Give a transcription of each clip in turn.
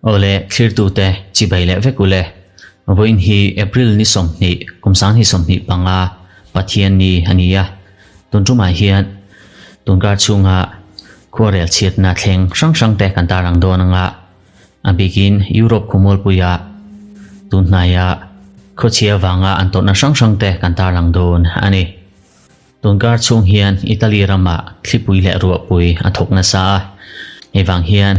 Awle, thlirtute chibai leh vek ule. Vawiin hi April ni 20, kum 2025 Pathian ni a ni a. Tun tumah hian tunkar chhunga khuarel chhiatna thleng hrang hrangte kan tarlang dawn anga a bikin Europe khawmualpuia tun hnaia khawchhia vanga an tawrhna hrang hrangte kan tarlang dawn a ni. Tunkar chhung hian Italy ramah thlipui leh ruahpui a thawk nasa a, hei vang hian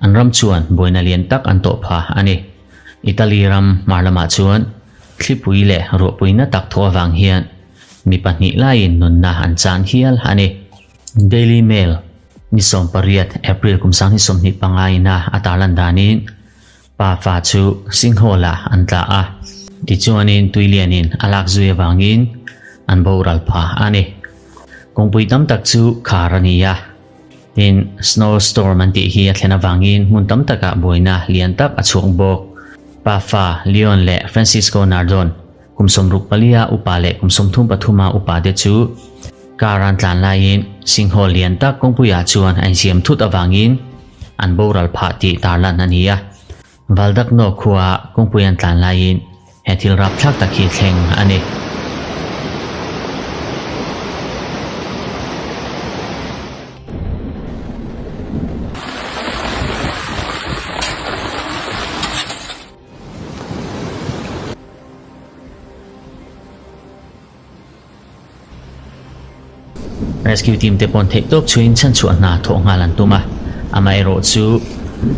an ram chuan buaina lian tak an tawh pha a ni. Italy ram hmar lamah chuan thlipui leh ruahpui na tak thawh avang hian mi pahnih laiin nunna an chan hial a ni. Daily Mail ni 18 April kum 2025 ina a tarlan danin pa fa chu sinkhawlah an tla a, tichuanin tuilianin a lak zui avangin an boral pha a ni. Kawngpui tam tak chu khar a ni a, tin snowstorm an tih hi a thlen avangin hmun tam takah buaina lian tak a chhuak bawk. Pa fa Leon leh Francisco Nardone Kum 64 a upa leh kum 33 a upa te chu car an tlan laiin singhawh lian tak kawngpuiah chuan a insiam thut avangin an boral phah tih tarlan a ni a. Valdagno khua kawngpui an tlan laiin he thil rapthlak tak hi thleng a ni. Rescue team te pawn theih tawp chhuiin chhanchhuah hna thawh nghal an tum a, amaherawh chu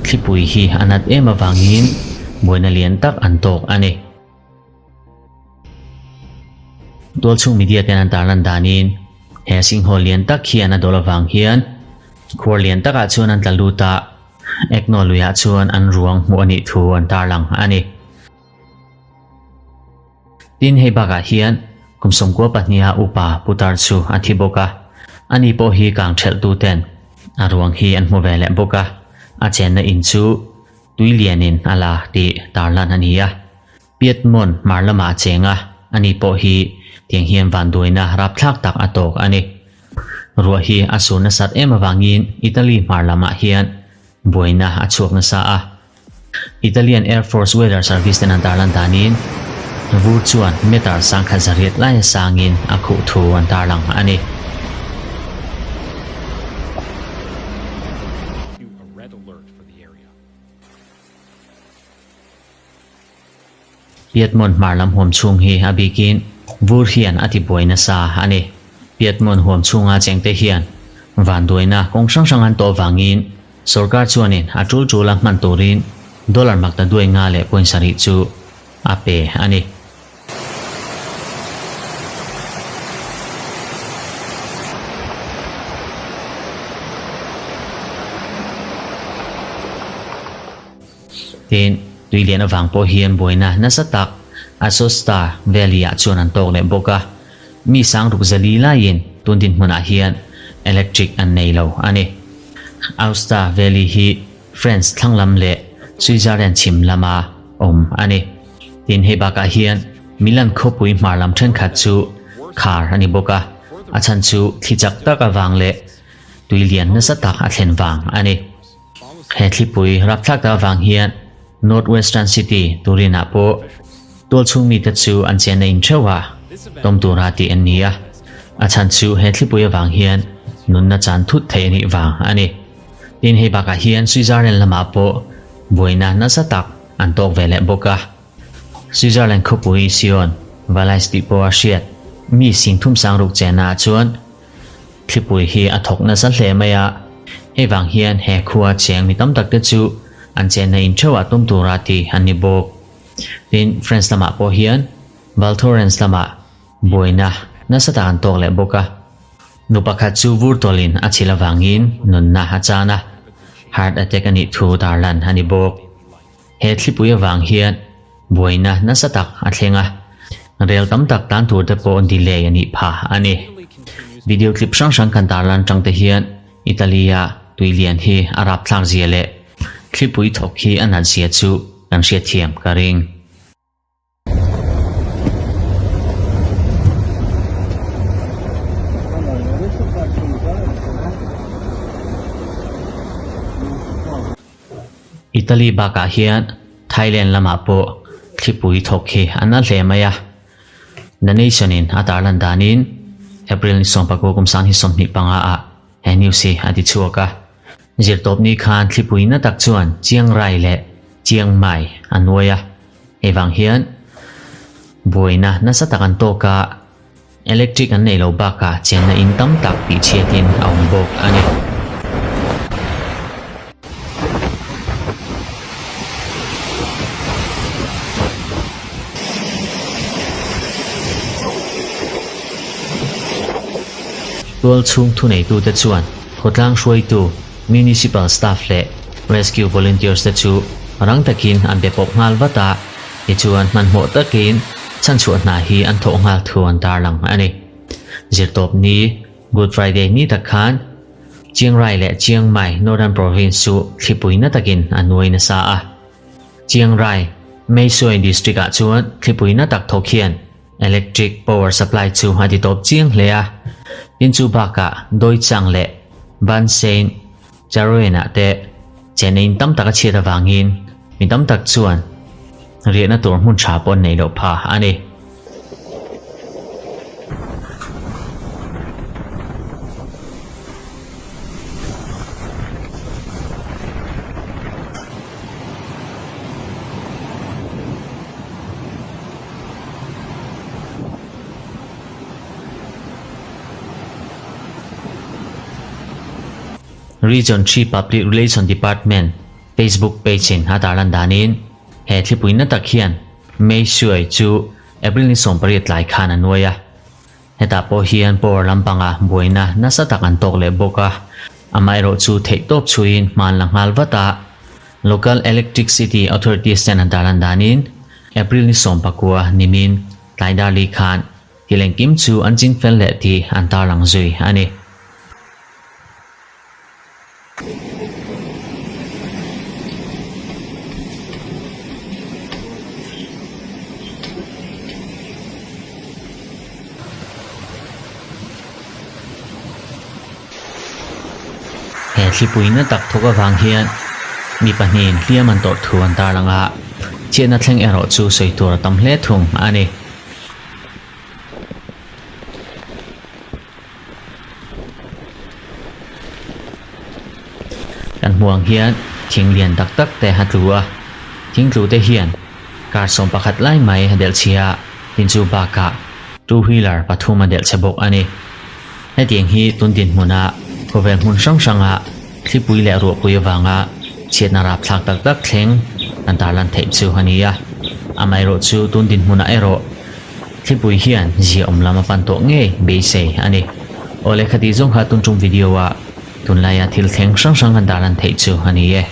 thlipui hi a nat em avangin buaina lian tak an tawk a ni. Tualchhung media ten an tarlan danin he singhawh lian tak hian a dawl avang hian khuar lian takah chuan an tla lut a, Ekno luiah chuan an ruang hmuh a nih thu an tarlang a ni. Tin, hei bakah hian kum 92 a upa putar chu a thi bawk a, ani pawh hi kang thelhtuten a ruang hi an hmu ve leh bawk a, a chenna in chu tui lianin a la tih tarlan a ni a. Piedmont hmar lamah a cheng a, ani pawh hi tiang hian vanduaina rapthlak tak a tawk a ni. Ruah hi a sur nasat em avangin Italy hmar lamah hian buaina a chhuak nasa a. Italian Air Force Weather Service ten an tarlan danin vur chuan meter 1800 laia sangin a khuh thu an tarlang a ni. Piedmont hmar lam huam chhung hi a bikin vur hian a ti buai nasa a ni. Piedmont huam chhunga chengte hian vanduaina kawng hrang hrang an tawh vangin sorkar chuanin a tul tula hman turin dollar makta duai nga leh point sarih chu a pe a ni. Tin, tui lian avang pawh hian buaina nasa tak Aosta Valley-ah chuan an tawk leh bawk a, mi sang ruk zali laiin tun dinhmunah hian electric an nei lo a ni. Aosta Valley hi France thlang lam leh Switzerland chhim lama awm a ni. Tin, hei bakah hian Milan khawpui hmar lam thenkhat chu khar a ni bawk a, a chhan chu thli chak tak avang leh tui lian nasa tak a thlen vang a ni. He thlipui rapthlak ta avang hian North Western City Turin-ah pawh tualchhung mite chu an chenna in theuh a, tawm tura tih an ni a. A chhan chu he thlipui avang hian nunna chan thut thei a nih vang a ni. Tin, hei bakah hian Switzerland lamah pawh buaina nasa tak an tawk ve leh bawk a. Switzerland khawpui Sion, Valais tih pawh a hriat mi singthum sangruk chennaah chuan Thlipui hi a thawk nasa hle mai a, hei vang hian he khua cheng mi tam tak te chu an chenna in theuhah tum tura ti an ni bawk. Tin, France lamah pawh hian Val Thorens lamah buaina nasa tak an tawk leh bawk a. Nu pakhat chu vur tawlhin a chhil avangin nunna a chan a, heart attack a nih thu tarlan a ni bawk. He thlipui avang hian buaina nasa tak a thleng a, rel tam tak tan tur te pawh delay a nih phah a ni. Video clip hrang hrang kan tarlan tang te hian Italy-a tui lian hi a rapthlak zia leh thlipui thawk hi a nat zia chu kan hriatthiam ka ring. Italy bakah hian Thailand lamah pawh thlipui thawk hi a na hle mai a. The Nation in a tarlan danin April ni sawmpakua kum sang hi 25 ah he news hi a ti chhuak a. Zirtawpni khan thlipui na tak chuan Chiang Rai leh Chiang Mai a nuai a. Hei vang hian buaina nasa tak an tawk a. Electric an nei lo bakah chenna in tam tak tih chhiatin a awm bawk a ni. Tual chhung thuneitute chuan khawtlang hruaitu, municipal staff leh rescue volunteers te chu rang takin an be pawp nghal vat a. Tichuan hmanhmawh takin chhanchhuah hna hi an thawh nghal thu an tarlang a ni. Zirtawp ni, Good Friday ni tak khan Chiang Rai leh Chiang Mai Northern Province chu thlipui na takin a nuai nasa a. Chiang Rai, Mae Soi District ah chuan thlipui na tak thawk hian electric power supply chu a ti tawp chiang hle a. Tin chu bakah Doi Chang leh Ban Sein Charoen ah te Chennai-in tam tak a chhiat avangin mi tam tak chuan riahna tur hmun tha pawh an neih loh pha a ni. Region Three Public Relation Department Facebook page in a tarlan danin he thlipui na tak hian May Suai chu April ni 18 tlai khan a nuai a. Hetah pawh hian power lampanga buaina nasa tak an tawk leh bawk a. Amaherawh chu theihtawp chhuiin hman la nghal vat a. Local Electricity Authorities ten an tarlan danin April ni 19 nimin tlai dar li khan thil engkim chu an ching fel leh tih an tarlang zui a ni. He thlipui na tak thawk avang hian mi pahnihin hliam an tawrh thu an tarlang a, chhiatna thleng erawh chu sawi tur a tam hle thung a ni. Kan hmuh ang hian thing lian tak tak te a tlu a, thing tlu te hian car 11 lai mai a delh chhia a, tin chu bakah two wheeler pathum a delh chhe bawk a ni. Hetiang hi tun dinhmuna khawvel hmun hrang hranga thlipui leh ruahpui avanga chhiatna rapthlak tak tak thleng kan tarlan theih chu a ni a, amaherawhchu tun dinhmunah erawh Thlipui hian zia awm lam a pan tawh ngei beisei a ni. Aw lehkha tih zawng kha tun tum video ah tunlaia thil thleng hrang hrang kan dar lan theih chu a ni e.